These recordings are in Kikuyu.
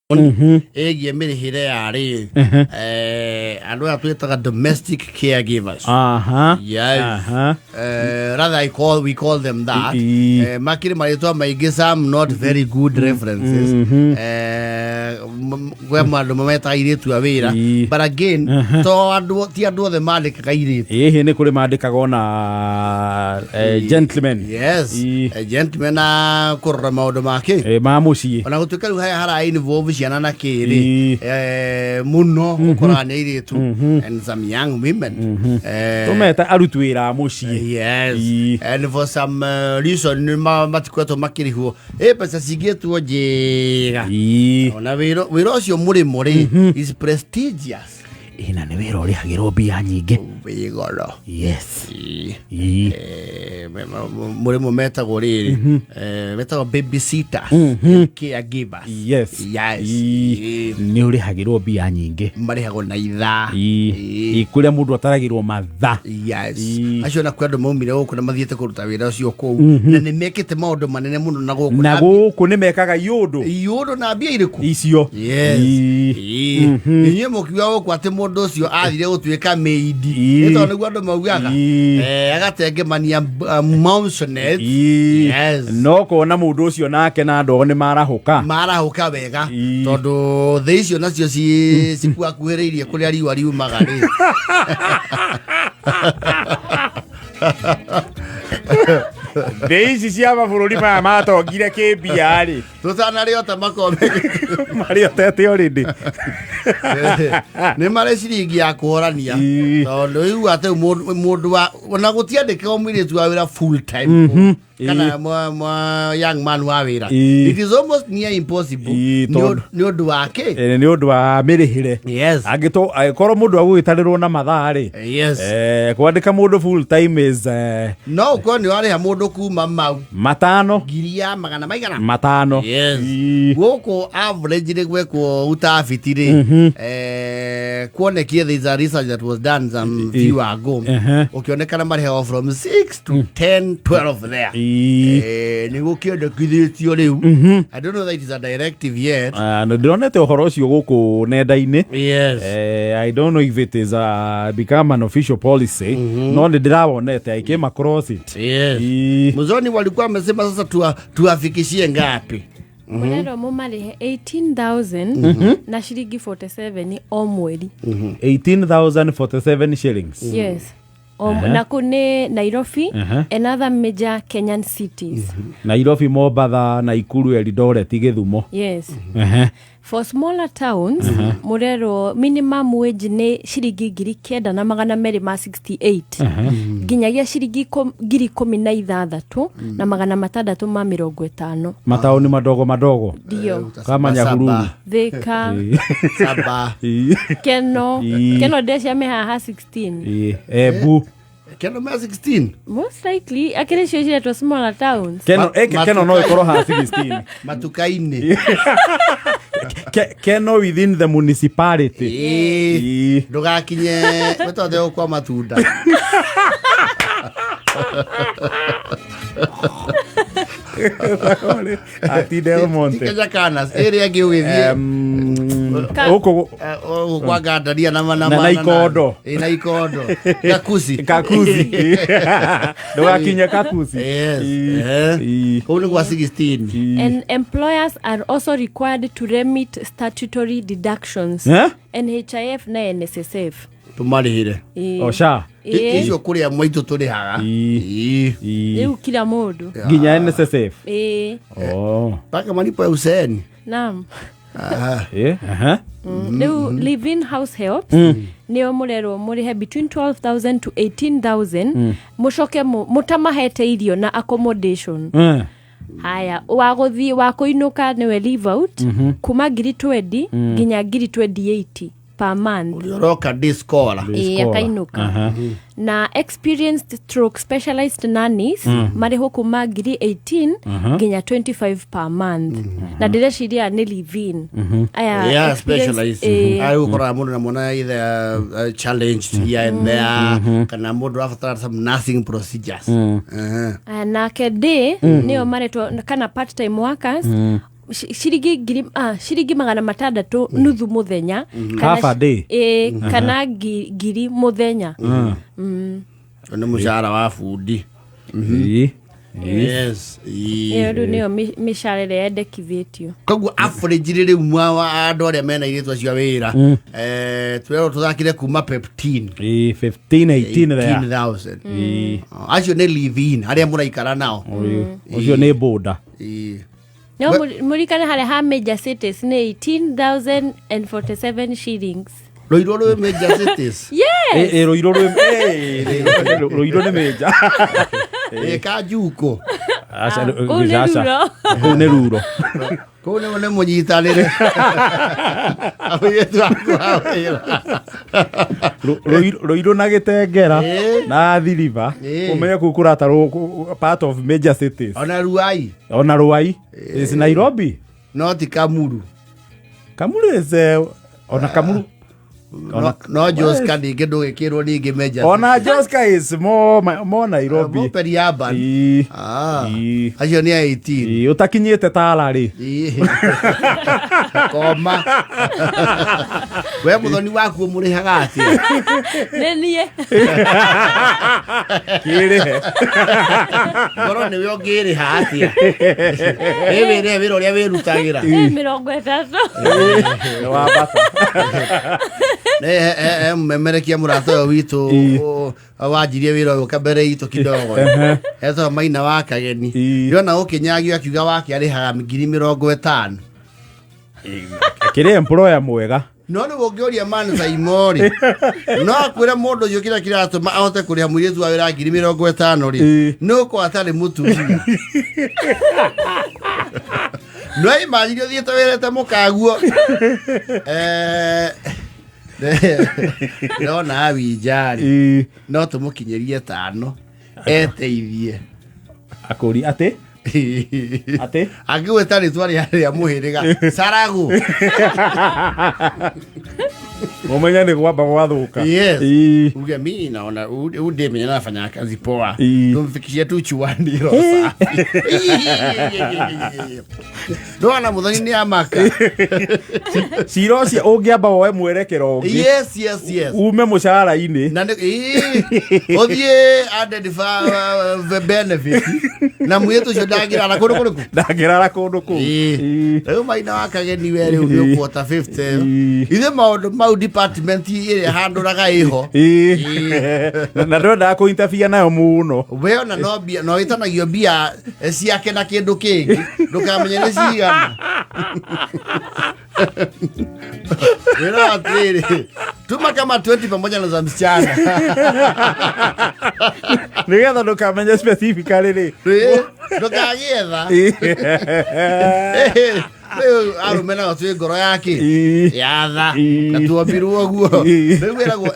Ĩgiĩ mĩrĩhĩre ya rĩ andũ aya twĩtaga domestic caregivers. Yes. Rather we call them that. Makĩrĩ marĩtwa maingĩ, some not very good references. Kwĩ andũ mametaga airĩtu a wĩra. But again, to andũ, ti andũ othe mandĩkaga airĩtu. Ĩhĩ, nĩ kũrĩ mandĩkaga ona gentlemen. Yes. Gentlemen na kũrora maũndũ make ma mũciĩ. Ona gũtuĩka rĩu haya hara involve ciana na kĩrĩ, mũno ũkoraga nĩ airĩtu and some young women. Tũmeta aruti wĩra a mũciĩ. Yes. And for some reason nĩ matikoretwo makĩrĩhwo ĩ mbeca cingĩtwo njega. Ona wĩra ũcio mũrĩmo rĩ is prestigious. Ĩ, na nĩ wĩra ũrĩhagĩrwo mbia nyingĩ. Wĩ goro. Ĩ. Mũrĩmo metagwo rĩrĩ, metagwo babysitters and caregivers. Yes. Nĩ ũrĩhagĩrwo mbia nyingĩ. Marĩhagwo na ithaa. Ĩ, kũrĩa mũndũ ataragĩrwo mathaa. Yes. Acio na kwĩ andũ maumire gũkũ na mathiĩte kũruta wĩra ũcio kũu na nĩ mekĩte maũndũ manene mũno na gũkũ. Na gũkũ nĩ mekaga iũndũ. Iũndũ na mbia irĩkũ? Icio. Yes. Inyuĩ mũkiuga gũkũ atĩ mũndũ ũcio athire gũtuĩka maid. Nĩ tondũ nĩguo andũ maugaga. Agatengemania mansionette. Yes. No kona mũndũ ũcio nake na ndogo nĩ marahũka. Marahũka wega. Tondũ thĩ icio nacio cikuakuhĩrĩirie kũrĩa riũa riumaga rĩ. Thĩ ici cia mabũrũri maya matongire kĩmbia rĩ. Tũtanarĩo ta makombe. Marĩ otete already. Nĩ marĩ ciringi ya kũhorania. Tondũ rĩu atĩ mũndũ wa ona gũtiandĩkĩrwo mũirĩtu wa wĩra full time kana mwa young man wa wĩra. It is almost near impossible. Nĩ nĩ ũndũ wa kĩ? Nĩ ũndũ wa mĩrĩhĩre. Angĩkorwo mũndũ agũgĩtarĩrwo na mathaa rĩ, kwandĩka mũndũ full time is No ũkorwo nĩ warĩha mũndũ kuma mau 500. Ngiri ya magana maigana? 500. Yes. Gũkũ average rĩ, gwekwo utafiti rĩ, kuonekie there is a research that was done some few ago, ũkĩonekana marĩhagwo from 6 to 10, 12 there. Nĩ gũkĩendekithĩtio rĩu. I don't know that it is a directive yet. Ah, na ndĩronete ũhoro ũcio gũkũ nenda-inĩ. I don't know if it is become an official policy, no nĩ ndĩrawonete, I came across it. Mzoni walikuwa wamesema sasa tuafikishie ngapi? Mũrerwo mũmarĩhe 18,000 na ciringi 47 o mweri. 18,047 shillings. Yes. Na kũ nĩ Nairobi and other major Kenyan cities. Nairobi, Mombatha, Naikuru, Eldoret, Gĩthumo. Yes. For smaller towns mũrerwo minimum wage nĩ ciringi 9268 nginyagia ciringi 16,650. Mataũni madogo madogo. Ndio. Kama Nyahururu. Thika. Saba. Keno. Keno ndecia me haha 16. Embu. Keno mea 16? Most likely akĩrĩ cio ciretwo smaller towns. Keno, Keno no ĩkorwo ha 16. Matuka-inĩ. Keno within the municipality. Ndũgakinye wĩtondũ kwa matunda. Ati Del Monte. Ti Kenya Canas ĩrĩa ĩngĩ ũgĩthiĩ Gũkũ gũkũ kwa Gandaria na Na Ikondo. Ĩ, na Ikondo, Gakusi. Kakuzi, ndũgakinye Kakuzi. Yes. Kũu nĩ gwa 16. And employers are also required to remit statutory deductions, Eh? NHIF na NSSF. Tũmarĩhĩre. Osha. Icio kũrĩa mwaitũ tũrĩhaga. Rĩu kila mũndũ. Nginya NSSF. Ĩĩ. Oh. Mpaka malipo ya uzeeni. Naam. Aha. Rĩu live in house helps nĩo mũrerwo mũrĩhe between 12,000 to 18,000, mũcoke mũtamahete irio na accommodation. Haya, wa gũthiĩ wa kũinũka nĩwe leave out, kuma ngiri 20 nginya ngiri 28 per month. Ũrĩa ũroka discola. Ĩĩ, akainũka. Na experienced stroke specialized nannies marĩhwo kuma ngiri 18 nginya 25 per month, na ndĩreciria nĩ live in aya. Yeah, specialized. Ĩĩ. Arĩ gũkoraga mũndũ na mwana either challenged here and there, kana mũndũ abatara some nursing procedures. Aya, nake day nĩo maretwo kana part time workers. Ciringi ngiri, ciringi 600 nuthu muthenya. Half a day. Kana ngiri muthenya. Nĩ mũcara wa bundi. Yes. Ĩyo rĩu nĩyo mĩcara ĩrĩa yendekithĩtio. Koguo average rĩu mwa andũ arĩa mena airĩtu acio a wĩra, twĩrwo tũthakire kuma 15. Ĩĩ, 15, 18 there. 18,000. Acio nĩ live in arĩa mũraikara nao. Ũcio nĩ boda. No mũrikane harĩa ha major cities nĩ 18,047 shillings. Rũirũ rwĩ major cities? Yes. Ĩ, Rũirũ rwĩ Rũirũ nĩ major. Ĩ Kanjuko? Aca, Kũu nĩ aca. ruro. Kũu nĩ ruro. Kũu nĩ mũnyitanĩre airĩtu aku a wĩra. Rũirũ na Gĩtengera na Athi River, ũmenye kũu kũratarwo part of major cities. Ona Ruai. Ona Ruai is Nairobi. No ti Kamuru. Kamuru is ona Kamuru. No Joska ningĩ ndũgĩkĩrwo ningĩ major. Ona Joska is more Nairobi. More peri-urban. Acio nĩ a 18. Ĩĩ, ũtakinyĩte Tala rĩ. Koma. We mũthoni waku ũmũrĩhaga atĩa? Nĩ niĩ. Kĩrĩhe. Korwo nĩwe ũngĩrĩha atĩa? Ĩ wĩra wĩra ũrĩa wĩrutagĩra. Nĩ 30. Nĩ wa bata. Mũmemerekia mũrata ũyũ witũ wanjirie wĩra ũyũ kabere itũ kidogo, etagwo Maina wa Kageni. Ndĩrona ũkĩnyagio akiuga wake arĩhaga 50,000. Kĩrĩ employer mwega. No nĩ ũngĩũria man Saimori, no akwĩre mũndũ ũcio kĩrĩa kĩratũma ahote kũrĩha mũirĩtu wa wĩra 50,000 rĩ, nĩ ũkorwo atarĩ mũtumia. No imagine ũthiĩte wĩrĩte mũkaguo. Ndona awinjarĩ no tũmũkinyĩrie 5 eteithie. Akũri atĩ atĩ Angĩgwĩta rĩtwa rĩa mũhĩrĩga Saragu. Ũmenye nĩ gwamba gwathũka. Yes. Uge mi naona huyu dem mwenye anafanya kazi poa. Tumfikishie tu chuani roho safi. Ndona muthoni nĩ amaka. Cira ũcio ũngĩamba woe mwerekero ũngĩ. Yes. Ume mũcara-inĩ. Na nĩ ũthiĩ added benefit. Na mũirĩtu ũcio ndangĩrara kũndũ kũrĩkũ? Ndangĩrara kũndũ kũu. Rĩu Maina wa Kageni we rĩu nĩ ũkuota 50. Ithuĩ maũndũ mau department ĩrĩa handũraga ĩho. Na ndwendaga kũ interfere nayo mũno. We ona no mbia, no ĩtanagio mbia ciake na kĩndũ kĩngĩ. Ndũkamenye nĩ cigana. Wĩra atĩrĩrĩ, tuma kama 20 pamoja na za msichana. Nĩgetha ndũkamenye specifically rĩ. Ndũkagĩetha. Rĩu arũme nao twĩ ngoro yake yatha na tuombirwo guo. Rĩu wĩragwo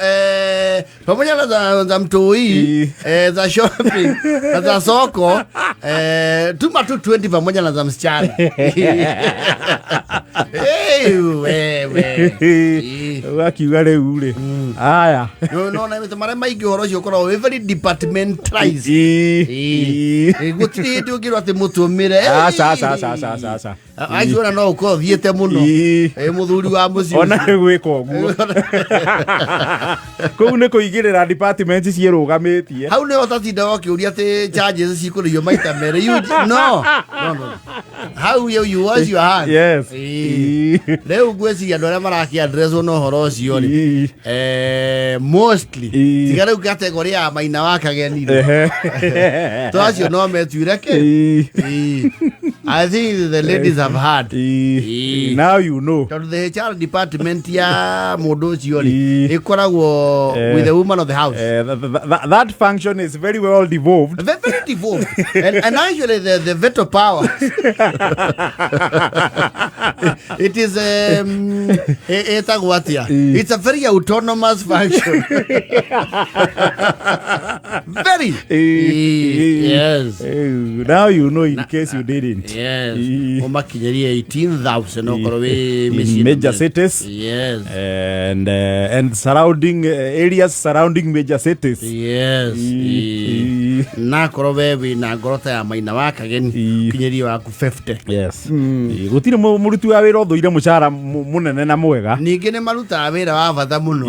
pamoja na za mtoi, za shopping na za soko, tuma tu 20 pamoja na za msichana. Wewe. Wakiuga rĩu rĩ. Aya. No, no, na marĩa maingĩ ũhoro ũcio ũkoragwo wĩ very departmentalized. Gũtirĩ hĩndĩ ũngĩrwo atĩ mũtũmĩre. Aca, aca, aca, aca, aca, aca. Acio ona no ũkorwo ũthiĩte mũno. Mũthuri wa mũciĩ Ona ũcio. gwĩka ũguo. Kũu nĩ kũigĩrĩra department ciĩrũgamĩtie. Hau nĩho ũtatindaga ũkĩũria atĩ charges cikũrĩhio maita merĩ. You no. No, no. Hau you wash your hands. Yes. Rĩu ngwĩciria andũ arĩa marakĩ-addresswo na ũhoro ũcio rĩ, mostly tiga rĩu category ya Maina wa Kageni rĩ. To acio no metuire kĩ? I think the ladies have had. Now you know. Tondũ the HR department ya mũndũ ũcio rĩ, ĩkoragwo with the woman of the house. That function is very well devolved. Very, very devolved. And actually the veto power. It is ĩtagwo atĩa? It's a very autonomous function. Very. Yes. Now you know in case you didn't. Yes. Ũmakinyĩrie 18,000 okorwo wĩ mĩciĩ. Major cities. Yes. And surrounding areas surrounding major cities. Yes. Nakorwo we wĩna ngoro ta ya Maina wa Kageni, kinyĩrie waku 50. Yes. Gũtirĩ mũruti wa wĩra ũthũire mũcara mũnene na mwega. Ningĩ nĩ marutaga wĩra wa bata mũno.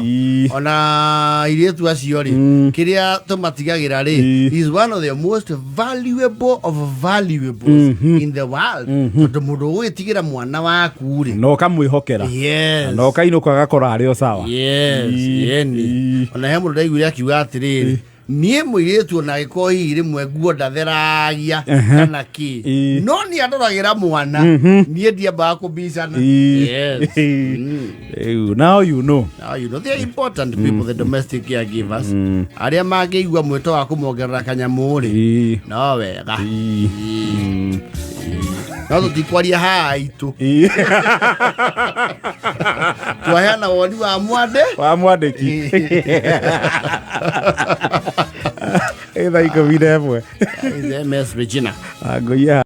Ona airĩtu acio rĩ, kĩrĩa tũmatigagĩra rĩ, is one of the most valuable of valuables in the world, tondũ mũndũ ũgũgĩtigĩra mwana waku rĩ, Na ũkamwĩhokera, na ũkainũka agakora arĩ o sawa. Yeni. Ona he mũndũ ndaiguire akiuga atĩrĩrĩ, niĩ mũirĩtu ona agĩkorwo hihi rĩmwe nguo ndatheragia kana kĩ, no nĩ andoragĩra mwana, niĩ ndiambaga kũbicana. Yes. Rĩu, now you know. Now you know they are important people, the domestic caregivers. Arĩa mangĩigua mwĩto wa kũmongerera kanyamũ rĩ, no wega. No tũtikwaria haha itũ. Twaheana woni wa mwande. Wa mwandĩki. Ĩ thaa 11. MS Regina. Ngoia.